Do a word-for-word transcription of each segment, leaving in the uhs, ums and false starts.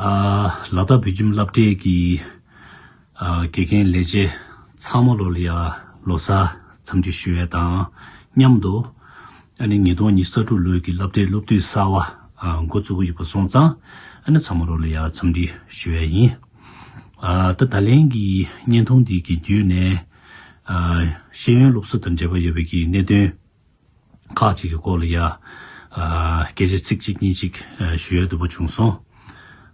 ཨ། ལ་དྭགས་བོད་ཁྱིམ་སློབ་གྲྭའི་གི་ཨ་དགེ་རྒན་ལས་བྱེད་ཚང་མ་ལོ་ལ་ཡ་ལོ་གསར་འཚམས་འདྲི་ཞུ་ཡས་དང་མཉམ་དུ། ཨ་ནི་ཉིས་སྟོང་ཉི་ཤུ་རྩ་དྲུག་ལོའི་གི་སློབ་གྲྭའི་སློབ་དུས་གསར་བ་ཨ་འགོ་བཙུགས་ཀྱི་ཡོད་པ་སོང་ཙང་། ཨ་ནི་ཚང་མ་ལོ་ལ་ཡ་འཚམས་འདྲི་ཞུ་ཡས་ཡིན། ཨ་ད་ད་ལན་གྱི་བརྙན་ཐུང་འདི་གི་བརྒྱུད་ནས་ཨ་ཤེས་ཡོན་སློབ་གསོ་དང་འབྲེལ་བ་ཡོད་པའི་གི་གནད་དོན་ཁག་ཅིག་གི་སྐོར་ལ་ཡ། ཨ་སྐད་ཆ་ཚིག་གཅིག་གཉིས་ཅིག་ཨ་ཞུ་ཡ་འདོད་པ་བྱུང་སོང་།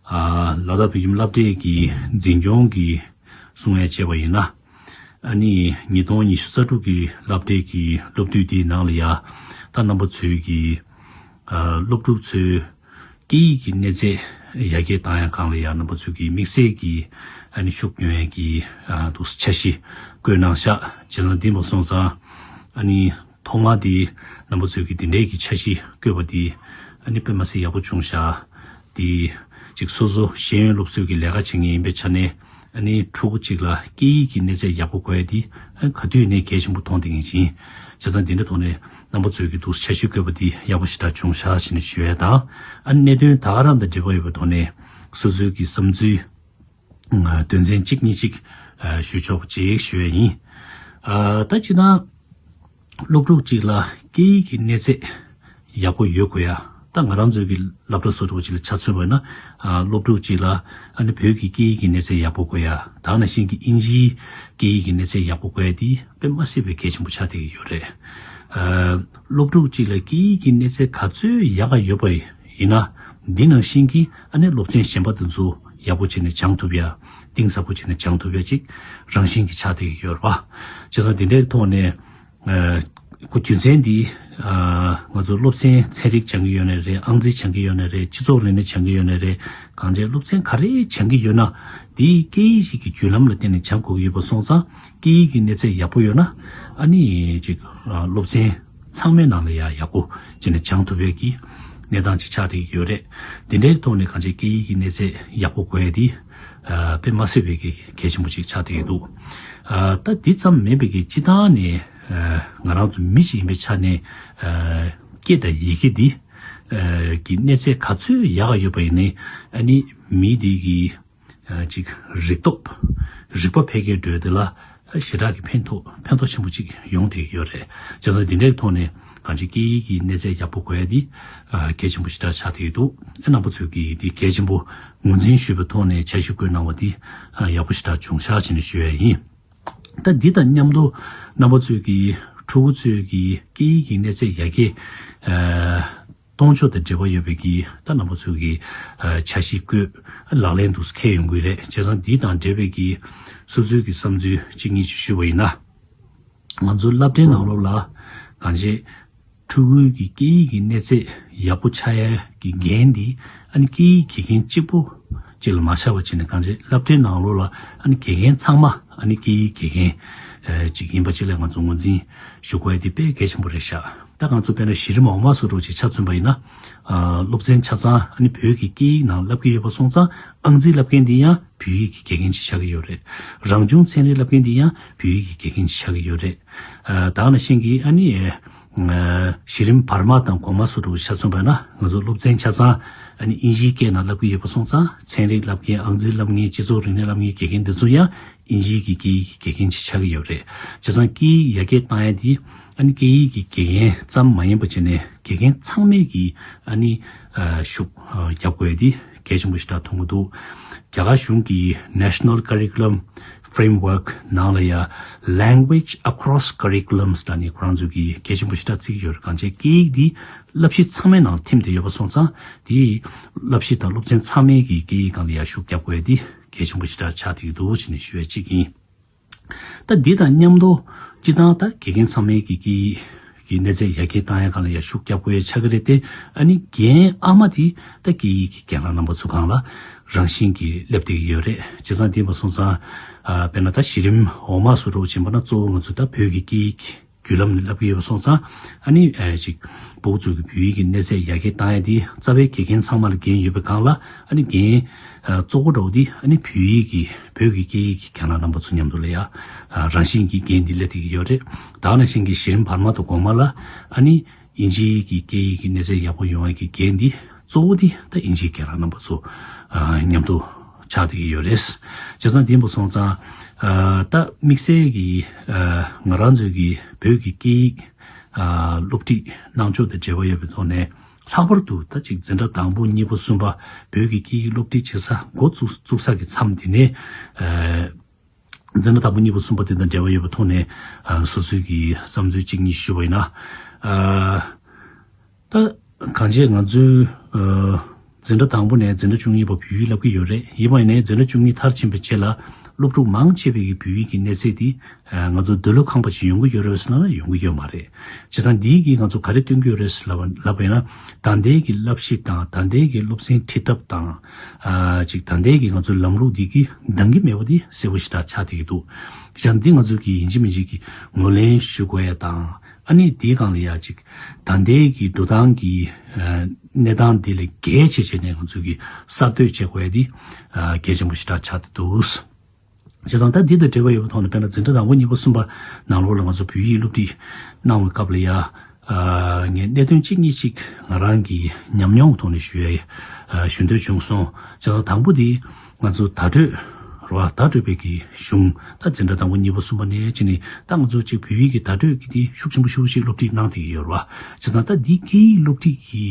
ཨ་ལ་དྭགས་བོད་ཁྱིམ་སློབ་གྲྭའི་གི་འཛིན་སྐྱོང་གི་གསུང་ཡ་བྱས་པ་ཡིན་ན། ཨ་ནི་ཉིས་སྟོང་ཉི་ཤུ་རྩ་དྲུག་གི་སློབ་གྲྭའི་གི་སློབ་དུས་འདིའི་ནང་ལ་ཡ། ད་རྣམ་པ་ཚོའི་གི་ཨ་སློབ་ཕྲུག་ཚོའི་སྐད་ཡིག་གི་གནས་ཚད་ཡར་རྒྱས་བཏང་ཡ་སྒང་ལ་ཡ་རྣམ་པ་ཚོའི་གི་དམིགས་བསལ་གྱི་ཨ་ནི་ཤུགས་སྣོན་ཡ་གི་ཨ་འདུག་སེ་འཆར་གཞི་བཀོད་གནང་ཤག་བྱས་ཙང་འདི་མ་སོང་ཙང་ཨ་ནི། ཐོག་མ་དེ་རྣམ་པ་ཚོས་ཀྱི་དེ་འདྲའི་གི་འཆར་གཞི་བཀོད་པ་དེ་ཨ་ནི་དཔེ་མ་སྲིད་ཡག་པོ་བྱུང་ཤག་དེ་ཅིག་སོ་སོ་ཤེས་ཡོན་སློབ་གསོའི་གི་ལས་ཀ་བྱེད་མཁན་ཡིན་པའི་ཆ་ནས་ཨ་ནི་ཕྲུ་གུ་གཅིག་ལ་སྐད་ཡིག་གི་གནས་ཚད་ཡག་པོ་དགོས་ཡ་དེ་ཨ་ནི་ག་དུས་ནས་གལ་ཆེན་པོ་མཐོང་བསྡད་མཁན་ཅིག་ཡིན། བྱས་ཙང་དེ་འདྲའི་ཐོག་ནས་རྣམ་པ་ཚོས་ཀྱི་འདུག་འཆར་གཞི་བཀོད་པ་དེ་ཡག་པོ་ཞེ་དྲག་བྱུང་ཤག་ཅེས་ནས་ཞུ་ཡ་དང་། ཨ་ནི་གནད་དོན་ད་ག་རང་དང་འབྲེལ་བ་ཡོད་པའི་ཐོག་ནས་སོ་སོའི་གི་བསམ་ཚུལ། དོན་ཚན་གཅིག་གཉིས་ཅིག་ཞུ་ཆོག་པ་ཅིག་ཞུ་ཡ་ཡིན། ད་སྤྱིར་བཏང་སློབ་ཕྲུག་ཅིག་ལ་སྐད་ཡིག་གི་གནས་ཚད་ཡག་པོ་ཡོད་དགོས་ཡ། ད་ང་རང་ཚོའི་གི་སློབ་གྲྭ་སོ་སོ་ཅིག་ལ་ཆ་མཚོན་པ་ཡིན་ན། སློབ་ཕྲུག་ཅིག་ལ་ཨ་ནི་བོད་ཀྱི་སྐད་ཡིག་གི་གནས་ཚད་ཡག་པོ་དགོས་ཡ། ད་ནང་བཞིན་གྱི་ཨིན་ཇིའི་སྐད་ཡིག་གི་གནས་ཚད་ཡག་པོ་དགོས་ཡ་དེ་དཔེ་མ་སྲིད་པའི་གལ་ཆེན་པོ་ཆགས་བསྡད་ཀྱི་ཡོད་རེད། སློབ་ཕྲུག་ཅིག་ལ་སྐད་ཡིག་གི་གནས་ཚད་ག་ཚོད་ཡག་ག་ཡོད་པ་ཡིན་ན། འདི་ནང་བཞིན་གྱི་ཨ་ནི་སློབ་ཚན་གཞན་པ་དེ་ཚོ་ཡག་པོ་བྱས་ནས་སྦྱང་ཐུབ་ཡ། གཏིང་ཟབ་པོ་བྱས་ནས་སྦྱང་ཐུབ་ཡ་ཅིག་རང་བཞིན་གྱི་ཆགས་བསྡད་ཀྱི་ཡོད་རེད་པ། བྱས་ཙང་དེ་འདྲའི་ཐོག་ནས་ཨ་ཁོ་རྒྱུ་མཚན་འདི་ཨ་ང་ཚོ་སློབ་ཚན་ཚན་རིག་སྦྱང་གི་ཡོད་ནའི་རེད། ཨང་རྩིས་སྦྱང་གི་ཡོད་ནའི་རེད། སྤྱི་ཚོགས་རིག་གནས་སྦྱང་གི་ཡོད་ནའི་རེད། གང་ཅིའི་སློབ་ཚན་ག་རེ་སྦྱང་གི་ཡོད་ན་དེ་སྐད་ཡིག་ཅིག་གི་བརྒྱུད་ལམ་ལ་བརྟེན་ནས་སྦྱང་དགོས་ཀྱི་ཡོད་པ་སོང་ཙང་། སྐད་ཡིག་གི་གནས་ཚད་ཡག་པོ་ཡོད་ན་ཨ་ནི་ཅིག་ཨ་སློབ་ཚན་ཚང་མའི་ནང་ལ་ཡང་ཡག་པོ་བྱས་ནས་སྦྱང་ཐུབ་པའི་གི་གནས་སྟངས་ཅིག་ཆགས་བསྡད་ཀྱི་ཡོད་རེད། དེ་འདྲའི་ཐོག་ནས་གང་ཅིའི་སྐད་ཡིག་གི་གནས་ཚད་ཡག་པོ་དགོས་ཡ་དེ་ཨ་དཔེ་མ་སྲིད་པའི་གི་གལ་ཆེན་པོ་ཅིག་ཆགས་བསྡད་ཀྱི་འདུག་ཨ་ད་འདི་ཙམ་མིན་པའི་གི་སྤྱིར་བཏང་ནས་ཨ་ང་རང་ཚོ་མི་ཞིག་ཡིན་པའི་ཆ་ནས་ཨ་སྐད་དང་ཡི་གེ་འདི་ཨ་གི་གནས་ཚད་ག་ཚོད་ཡག་ག་ཡོད་པ་ཡིན་ནའི་ཨ་ནི་མི་དེ་གི་ཨ་ཅིག་རིག་སྟོབས། རིག་པ་འཕེལ་རྒྱས་འགྲོ་ཡ་དེ་ལ་ཞེ་དྲག་གི་ཕན་ཐོགས་ཕན་ཐོགས་ཆེན་པོ་ཅིག་ཡོང་བསྡད་ཀྱི་ཡོད་རེད། བྱས་ཙང་འདི་འདྲའི་ཐོག་ནས་གང་ཅིའི་སྐད་ཡིག་གི་གནས་ཚད་ཡག་པོ་དགོས་ཡ་འདི་ཨ་གལ་ཆེན་པོ་ཞེ་དྲག་ཆགས་བསྡད་ཀྱི་འདུག་ཨ་རྣམ་པ་ཚོས་ཀྱིས་འདི་གལ་ཆེན་པོ་ངོས་འཛིན་ཞུས་པའི་ཐོག་ནས་འཆར་གཞི་བཀོད་གནང་བ་འདི་ཨ་ཡག་པོ་ཞེ་དྲག་བྱུང་ཤག་ཅེས་ནས་ཞུ་ཡ་ཡིན། ད་འདི་དང་མཉམ་དུ་རྣམ་པ་ཚོས་ཀྱི་ཕྲུ་གུ་ཚོས་ཀྱི་སྐད་ཡིག་གི་གནས་ཚད་ཡར་རྒྱས་ཨ་གཏོང་ཕྱོགས་དང་འབྲེལ་བ་ཡོད་པའི་གི་ད་རྣམ་པ་ཚོས་ཀྱི་ཨ་འཆར་གཞི་བཀོད་ལག་ལེན་དུ་འཁེལ་ཡོང་གི་རེད། བྱས་ཙང་འདི་དང་འབྲེལ་བའི་གི་སོ་སོའི་གི་བསམ་ཚུལ་གཅིག་གཉིས་ཅིག་ཞུས་པ་ཡིན་ན། ང་ཚོའི་སློབ་གྲྭའི་ནང་ལོགས་ལ་གང་ཅིའི་ཕྲུ་གུའི་གི་སྐད་ཡིག་གི་གནས་ཚད་ཡག་པོ་ཆགས་ཡ་གི་འགན་འདི་ཨ་ནི་སྐད་ཡིག་དགེ་རྒན་གཅིག་པུ་གཅིག་ལ་མ་ཆགས་པ་བྱས་ནས་གང་ཅིའི་སློབ་གྲྭའི་ནང་ལོགས་ལ་ཨ་ནི་དགེ་རྒན་ཚང་མ་ཨ་ནི་སྐད་ཡིག་དགེ་རྒན་ཨ་ཅིག་ཡིན་པ་ཅིག་ལ་ང་ཚོ་ངོས་འཛིན་ཞུ་དགོས་ཡ་དེ་དཔེ་གལ་ཆེན་པོ་རེད་ཤག་ད་ང་ཚོ་དཔེར་ན་གཞི་རིམ་འོག་མ་སོགས་འདྲ་ཅིག་ཆ་མཚོན་པ་ཡིན་ན། ཨ་སློབ་ཚན་ཆ་ཚང་ཨ་ནི་བོད་ཀྱི་སྐད་ཡིག་ནང་བསླབ་ཀྱི་ཡོད་པ་སོང་ཙང་ཨང་རྩིས་བསླབ་མཁན་འདི་ཡང་བོད་ཡིག་གི་དགེ་རྒན་ཅིག་ཆགས་ཀྱི་ཡོད་རེད། རང་བྱུང་ཚན་རིག་བསླབ་མཁན་འདི་ཡང་བོད་ཡིག་གི་དགེ་རྒན་ཅིག་ཆགས་ཀྱི་ཡོད་རེད། ཨ་ད་ག་ནང་བཞིན་གྱི་ཨ་ནི་ཨ་གཞི་རིམ་བར་མ་དང་གོང་མ་སོགས་འདྲ་ཆ་མཚོན་པ་ན་ང་ཚོ་སློབ་ཚན་ཆ་ཚང་ཨ་ནི་ཨིན་ཇིའི་སྐད་ནང་བསླབ་ཀྱི་ཡོད་པ་སོང་ཙང་ཚན་རིག་བསླབ་མཁན། ཨང་རྩིས་བསླབ་མཁན། སྤྱི་ཚོགས་རིག་གནས་བསླབ་མཁན་དགེ་རྒན་འདི་ཚོ་ཡང་ཨིན་ཇིའི་གི་སྐད་ཡིག་གི་དགེ་རྒན་ཅིག་ཆགས་ཀྱི་ཡོད་རེད། བྱས་ཙང་སྐད་ཡིག་ཡར་རྒྱས་བཏང་ཡ་དེ་ཨ་ནི་སྐད་ཡིག་གི་དགེ་རྒན་ཙམ་མ་ཡིན་པ་བྱས་ནས་དགེ་རྒན་ཚང་མས་ཀྱི་ཨ་ནི་ཨ་ཤུགས་ཨ་རྒྱབ་དགོས་ཡ་དེ་གལ་ཆེན་པོ་ཞིག་ད་མཐོང་གི་འདུག་རྒྱ་གར་གཞུང་གི་National Curriculum Framework ནང་ལ་ཡ་Language Across Curriculums ལབ་ནས་ཁོ་རང་ཚོས་ཀྱི་གལ་ཆེན་པོ་ཞིག་ད་བརྩི་གི་ཡོད་རེད། གང་ཅིའི་སྐད་ཡིག་འདི་བསླབ་གཞི་ཚང་མའི་ནང་ཐིམ་བསྡད་ཡོད་པ་སོང་ཙང་དེ་བསླབ་གཞི་དང་སློབ་ཚན་ཚང་མའི་གི་སྐད་ཡིག་སྒང་ལ་ཡ་ཤུགས་རྒྱབ་དགོས་ཡ་དེ་གལ་ཆེན་པོ་ཞིག་ད་ཆགས་བསྡད་ཀྱི་འདུག་ཅེས་ནས་ཞུ་ཡ་གཅིག་ཡིན། ད་འདི་དང་མཉམ་དུ་སྤྱིར་བཏང་ད་དགེ་རྒན་ཚང་མའི་གི་སྐད་ཡིག་གི་གནས་ཚད་ཡར་རྒྱས་བཏང་ཡ་སྒང་ལ་ཡ་ཤུགས་རྒྱབ་དགོས་ཡ་ཆགས་ཀྱི་རེད་དེ། ཨ་ནི་རྒན་ཨ་མ་དེ་ད་སྐད་ཡིག་གི་རྒན་ལགས་རྣམ་པ་ཚོ་སྒང་ལ་རང་བཞིན་གྱིས་སླེབས་བསྡད་ཀྱི་ཡོད་རེད། བྱས་ཙང་དེ་མ་སོང་ཙང་ཨ་དཔེར་ན་ད་གཞི་རིམ་འོག་མ་སོགས་འདྲ་ཕྱིན་པ་ན་གཙོ་བོ་ང་ཚོ་ད་བོད་ཀྱི་སྐད་ཡིག་བརྒྱུད་ལམ་ནས་བསླབ་ཀྱི་ཡོད་པ་སོང་ཙང་། ཨ་ནི་ཨ་ཅིག་ཕྲུ་གུ་ཚོ་གི་བོད་ཡིག་གི་གནས་ཚད་ཡར་རྒྱས་བཏང་ཡ་དེ་རྩ་བའི་དགེ་རྒན་ཚང་མ་ལ་འགན་ཡོད་པའི་སྒང་ལ། ཨ་ནི་འགན་ཨ་གཙོ་བོ་འདྲ་བོ་དེ་ཨ་ནི་བོད་ཡིག་གི་བོད་ཀྱི་སྐད་ཡིག་གི་རྒན་ལགས་རྣམ་པ་ཚོ་མཉམ་དུ་ལ་ཡ་ཨ་རང་བཞིན་གྱིས་འགན་འདི་སླེབས་བསྡད་ཀྱི་ཡོད་རེད། ད་ག་ནང་བཞིན་གྱི་གཞི་རིམ་བར་མ་དང་གོང་མ་ལ་ཨ་ནི་ཨིན་ཇིའི་གི་སྐད་ཡིག་གི་གནས་ཚད་ཡག་པོ་ཡོང་ཡ་གི་འགན་འདི་གཙོ་བོ་དེ་ད་ཨིན་ཇིའི་རྒན་ལགས་རྣམ་པ་ཚོ་ ཨ་མཉམ་དུ་ཆགས་བསྡད་ཀྱི་ཡོད་རེད། བྱས་ཙང་དེ་ཡིན་པ་སོང་ཙང་ཨ་ད་དམིགས་བསལ་གྱི་ཨ་ང་རང་ཚོའི་གི་བོད་ཀྱི་སྐད་ཡིག་ཨ་སློབ་ཁྲིད་གནང་ཕྱོགས་དང་འབྲེལ་བ་ཡོད་པའི་ཐོག་ནས། ལྷག་པར་དུ་ད་ཅིག་འཛིན་གྲྭ་དང་པོ་གཉིས་པ་གསུམ་པ་བོད་ཀྱི་སྐད་ཡིག་སློབ་ཁྲིད་བྱེད་ས་འགོ་བཙུགས་བཙུགས་ས་གི་མཚམས་དེ་ནས་ཨ་འཛིན་གྲྭ་དང་པོ་གཉིས་པ་གསུམ་པ་དེ་དང་འབྲེལ་བ་ཡོད་པའི་ཐོག་ནས་ཨ་སོ་སོའི་གི་བསམ་ཚུལ་གཅིག་གཉིས་ཞུ་བ་ཡིན་ན། ཨ་ད་གང་བྱས་ང་ཚོའི་ཨ་འཛིན་གྲྭ་དང་པོ་ནས་འཛིན་གྲྭ་བཅུ་གཉིས་བར་བོད་ཡིག་བསླབ་ཀྱི་ཡོད་རེད། ཡིན་པ་ཡིན་ནའི་འཛིན་གྲྭ་བཅུ་གཉིས་མཐར་ཕྱིན་པའི་རྗེས་ལ་སློབ་ཕྲུག་མང་ཆེ་བའི་གི་བོད་ཡིག་གི་གནས་ཚད་དེ་ཨ་ང་ཚོ་འདོད་བློ་ཁེངས་པ་ཞིག་ཡོང་གི་ཡོད་རེད་པས་ཟེར་ན་ཡོང་གི་ཡོད་མ་རེད། བྱས་ཙང་འདིས་གིས་ང་ཚོ་ག་རེ་སྟོན་གྱི་ཡོད་རེད་ལབ་ལབ་པ་ཡིན་ན། ད་ལྟའི་གི་བསླབ་གཞི་དང་ད་ལྟའི་གི་སློབ་ཚན་ཁྲིད་ཐབས་དང་ཨ་ཅིག་ད་ལྟའི་གི་ང་ཚོའི་ལམ་ལུགས་འདི་གི་འདང་གི་མེད་པ་འདི་གསལ་པོ་ཞེ་དྲག་ཆགས་བསྡད་ཀྱི་འདུག་བྱས་ཙང་འདི་ང་ཚོ་གི་ཡིན་གཅིག་མིན་གཅིག་གི་ངོས་ལེན་ཞུ་དགོས་ཡ་དང་། ཨ་ནི་འདིའི་སྒང་ལ་ཡ་ཅིག་ད་ལྟའི་གི་འགྲོ་སྟངས་ཀྱི་ཨ་གནས་སྟངས་འདི་ལས་བརྒལ་བྱས་བྱས་ནས་ང་ཚོ་གི་གསར་གཏོད་བྱེད་དགོས་ཡ་འདི་ཨ་གལ་ཆེན་པོ་ཞེ་དྲག་ཆགས་བསྡད་འདུག་བྱས་ཙང་ད་འདི་དང་འབྲེལ་བ་ཡོད་པའི་ཐོག་ནས། དཔེར་ན་འཛིན་གྲྭ་དང་པོ་གཉིས་པ་གསུམ་པ་ནང་ལོགས་ལ་ང་ཚོ་བོད་ཡིག་སློབ་ཁྲིད་གནང་བའི་སྐབས་ལ་ཡ། ཨ་ངས་གནད་དོན་གཅིག་གཉིས་ཅིག་ང་རང་གི་ཉམས་མྱོང་གི་ཐོག་ནས་ཞུ་ཡ་ཨ་ཞུ་འདོད་བྱུང་སོང་། བྱས་ཙང་དང་པོ་དེ་ང་ཚོ་བརྡ་སྤྲོད་རེད་བ། བརྡ་སྤྲོད་པའི་གི་གཞུང་། ད་འཛིན་གྲྭ་དང་པོ་གཉིས་པ་གསུམ་པ་ནས་བྱས་ནས་ད་ང་ཚོ་གཅིག་བོད་ཡིག་གི་བརྡ་སྤྲོད་ཀྱི་དེ་ཤུགས་ཆེན་པོ་ཤུགས་ཆེ་སློབ་ཁྲིད་གནང་བསྡད་ཀྱི་ཡོད་རེད་བ། བྱས་ཙང་ད་འདི་སྐད་ཡིག་སློབ་ཁྲིད་ཀྱི་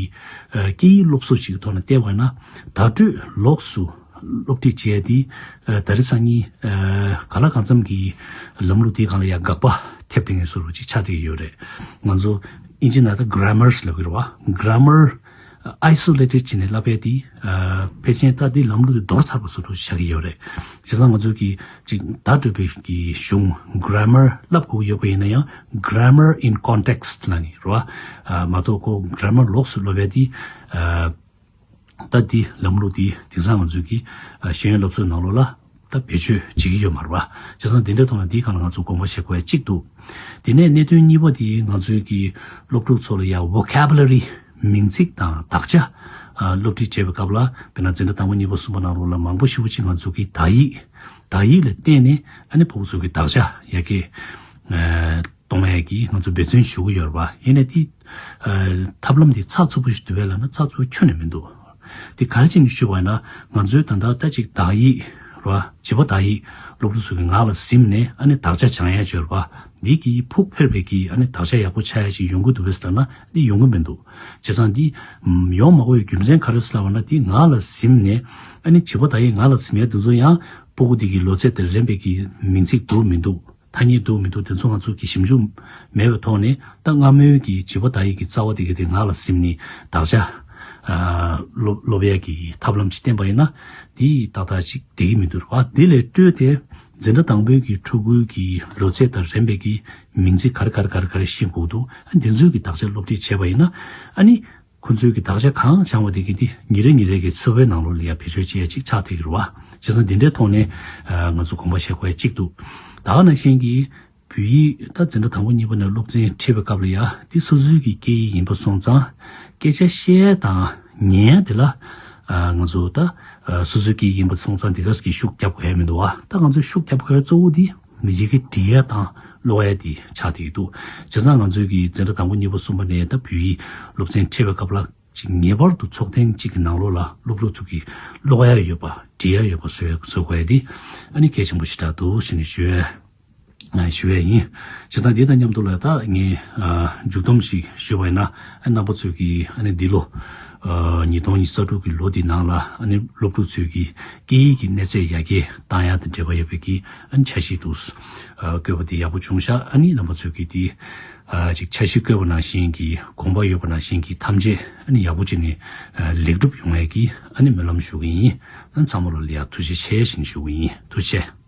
ཨ་སྐད་ཡིག་སློབ་གསོ་ཞིག་གི་ཐོག་ནས་བལྟས་པ་ཡིན་ན། བརྡ་སྤྲོད་ལོགས་སུ་སློབ་ཁྲིད་བྱས་ཏེ། ཨ་ད་རེས་སང་ཉིན་ཨ་ག་ལ་གང་འཚམ་གྱི་ལམ་ལུགས་དེའི་སྒང་ལ་ཡང་དགག་པ་ཐེབས་བསྡད་མཁན་བཟོ་འདྲ་ཅིག་ཆགས་བསྡད་ཀྱི་ཡོད་རེད། ང་ཚོ་ཨིན་ཇི་ནང་ད་གྷི་ར་མར་ལབ་ཀྱི་རེད་བ། གྷི་ར་མར་ཨའི་སོ་ལེ་ཊེཌ་བྱས་ནས་བསླབ་ཡ་དེ། ཨ་ཕལ་ཆེར་ད་དེ་ལམ་ལུགས་དེ་འདོར་ཚར་བ་བཟོ་འདྲ་ཆགས་ཀྱི་ཡོད་རེད། བྱས་ཙང་ང་ཚོ་གི་ཅིག་བརྡ་སྤྲོད་པའི་གི་གཞུང་གྷི་ར་མར་བསླབ་དགོས་ཀྱི་ཡོད་པ་ཡིན་ན་ཡང་། གྷི་ར་མར་ཨིན་ཀོན་ཊེག་སི་ལབ་ནི་རེད་བ། ཨ་མ་གཏོགས་ཁོ་གྷི་ར་མར་ལོགས་སུ་སློབ་ཡ་དེ་ཨ། ད་འདི་ལམ་ལུགས་འདི་དེང་སང་ང་ཚོའི་གི་ཨ་ཤེས་ཡོན་སློབ་གསོའི་ནང་ལོགས་ལ་ད་བེད་སྤྱོད་བྱེད་ཀྱི་ཡོད་མ་རེད་བ། བྱས་ཙང་འདི་འདྲའི་ཐོག་ལ་འདིའི་སྒང་ལ་ང་ཚོ་དགོངས་པ་བཞེས་དགོས་ཡ་གཅིག་འདུག་དེ་ནས་གནད་དོན་གཉིས་པ་དེ་ང་ཚོའི་གི་སློབ་ཕྲུག་ཚོ་ལ་ཡ་ཝོ་ཁེ་བྷ་ལ་རི། མིང་ཚིག་དང་དག་ཆ་ཨ་སློབ་ཁྲིད་བྱེད་པའི་སྐབས་ལ། དཔེར་ན་འཛིན་གྲྭ་དང་པོ་གཉིས་པ་གསུམ་པ་ནང་ལོགས་ལ་མང་པོ་ཞེ་པོ་ཅིག་ང་ཚོ་གི་དག་ཡིག་དག་ཡིག་ལ་བརྟེན་ནས་ཨ་ནི་ཕྲུ་གུ་ཚོ་གི་དག་ཆ་ཡར་རྒྱས་ཨ་གཏོང་ཡས་ཀྱི་ང་ཚོ་འབད་བརྩོན་ཞུ་གི་ཡོད་རེད་བ། ཡིན་ནའི་དེ་ཨ་ཐབས་ལམ་དེ་ཚགས་ཚུད་པོ་ཞིག་འདུག་པས་ལབ་ན་ཚགས་ཚུད་པོ་ཁྱོན་ནས་མི་འདུག་དེ་ག་རེ་བྱས་ནས་ཞུས་པ་ཡིན་ན། ང་ཚོའི་ད་ལྟ་ད་ཅིག་དག་ཡིག་རེད་བ། བྱིས་པ་དག་ཡིག་སློབ་ཕྲུག་ཚོ་གི་ངག་ལ་ཟིན་ནས་ཨ་ནི་དག་ཆ་སྦྱང་ཡས་ཅིག་ཡོད་རེད་བ། འདི་གི་ཕུགས་འཕེར་བའི་གི་ཨ་ནི་དག་ཆ་ཡག་པོ་ཆགས་ཡས་ཅིག་ཡོང་གི་འདུག་པས་ལབ་ན་འདི་ཡོང་གི་མི་འདུག་བྱས་ཙང་འདི་ཡོང་མ་དགོས་པའི་རྒྱུ་མཚན་ག་རེ་ཟེར་ལབ་པ་ན། འདི་ངག་ལ་ཟིན་ནས་ཨ་ནི་བྱིས་པ་དག་ཡིག་ངག་ལ་ཟིན་ཡས་དེ་ཚོ་ཡང་ཕྲུ་གུ་འདི་གི་ལོ་ཚད་དང་རན་པའི་གི་མིང་ཚིག་འདུག་མི་འདུག་ཐ་སྙད་འདུག་མི་འདུག་དེ་ཚོ་ང་ཚོ་གི་ཞིབ་འཇུག་མེད་པའི་ཐོག་ནས། ད་སྔ་མོའི་གི་བྱིས་པ་དག་ཡིག་གི་རྩ་བ་དེ་གི་དེ་ངག་ལ་ཟིན་ནས་དག་ཆ་ཨ་སློབ་སློབ་ཡས་ཀྱི་ཐབས་ལམ་ཅིག་བསྟེན་པ་ཡིན་ན། དེ་ཏག་ཏག་ཅིག་བསྡད་ཀྱི་མི་འདུག་རེད་བ། དེ་ལས་སྤྲོས་ཏེ་འཛིན་གྲྭ་དང་པོའི་གི་ཕྲུ་གུའི་གི་ལོ་ཚད་དང་རན་པའི་གི་མིང་ཚིག་ག་རེ་ག་རེ་ག་རེ་ག་རེ་ཤེས་དགོས་འདུག་ཨ་འདི་ཚོའི་གི་དག་ཆ་སློབ་ཁྲིད་བྱས་པ་ཡིན་ན། ཨ་ནི་ཁོ་ཚོའི་གི་དག་ཆ་གང་སྦྱངས་པ་དེ་གི་དེ་ཉིན་རེ་ཉིན་རེ་གི་འཚོ་བའི་ནང་ལོགས་ལ་ཡ་བེད་སྤྱོད་བྱེད་ཡ་ཅིག་ཆགས་བསྡད་ཀྱི་རེད་བ། བྱས་ཙང་འདི་འདྲའི་ཐོག་ནས་ཨ་ང་ཚོ་དགོངས་པ་བཞེས་དགོས་ཡ་གཅིག་འདུག་ད་ག་ནང་བཞིན་གྱི་བོད་ཡིག་ད་འཛིན་གྲྭ་དང་པོ་གཉིས་པ་ནས་སློབ་ཚན་ཁྲིད་པའི་སྐབས་ལ་ཡ། འདི་སོ་སོའི་གི་སྐད་ཡིག་ཡིན་པ་སོང་ཙང་སྐད་ཆ་བཤད་ཡ་དང་ཉན་ཡ་དེ་ལ་ཨ་ང་ཚོ་ད་ཨ་སོ་སོའི་སྐད་ཡིག་ཡིན་པ་སོང་ཙང་དེ་ག་ས་གི་ཤུགས་རྒྱབ་དགོས་ཡ་མི་འདུག་བ། ད་ང་ཚོས་ཤུགས་རྒྱབ་དགོས་ཡ་གཙོ་བོ་དེ་ཡི་གེ་འབྲི་ཡ་དང་ཀློག་ཡ་དེ་ཆགས་བསྡད་ཀྱི་འདུག་བྱས་ཙང་ང་ཚོའི་གི་འཛིན་གྲྭ་དང་པོ་གཉིས་པ་གསུམ་པ་ནས་ད་བོད་ཡིག་སློབ་ཚན་ཁྲིད་པའི་སྐབས་ལ་ཅིག་ངེས་པར་དུ་ཚོགས་ཐེངས་གཅིག་གི་ནང་ལོགས་ལ་སློབ་ཕྲུག་ཚོ་གི་ཀློག་ཡ་ཡོད་པ་འབྲི་ཡ་ཡོད་པ་བཟོ་ཡ་བཟོ་དགོས་ཡ་དེ་ཨ་ནི་གལ་ཆེན་པོ་ཞེ་དྲག་འདུག་ཟེར་ནས་ཞུ་ཡ། ཞུ་ཡ་ཡིན། བྱས་ཙང་འདི་དང་མཉམ་དུ་ལ་ད་ངས་ཨ་མཇུག་སྡོམ་ཞིག་ཞུ་བ་ཡིན་ན། ཨ་རྣམ་པ་ཚོས་ཀྱིས་ཨ་ནི་འདི་ལོ་ཨ་ཉིས་སྟོང་ཉི་ཤུ་རྩ་དྲུག་གི་ལོ་འདི་ནང་ལ་ཨ་ནི་སློབ་ཕྲུག་ཚོས་ཀྱིས་སྐད་ཡིག་གི་གནས་ཚད་ཡར་རྒྱས་བཏང་ཡ་དང་འབྲེལ་བ་ཡོད་པའི་གི་ཨ་ནི་འཆར་གཞི་འདུག་ཨ་བཀོད་པ་འདི་ཡག་པོ་བྱུང་ཤག་ཨ་ནི་རྣམ་པ་ཚོས་ཀྱིས་འདི་ཨ་ཅིག་འཆར་གཞི་བཀོད་པ་ནང་བཞིན་གྱི་དགོངས་པ་ཡོད་པ་ནང་བཞིན་གྱི་ཐམས་ཅད་ཨ་ནི་ཡག་པོ་བྱས་ནས་ཨ་ལེགས་གྲུབ་ཡོང་ཡ་གི་ཨ་ནི་སྨོན་ལམ་ཞུ་གི་ཡིན། ཨ་ཚང་མ་ལ་ལ་ཡ་ཐུགས་རྗེ་ཆེ་ཞེས་ཞུ་གི་ཡིན། ཐུགས་རྗེ་ཆེ།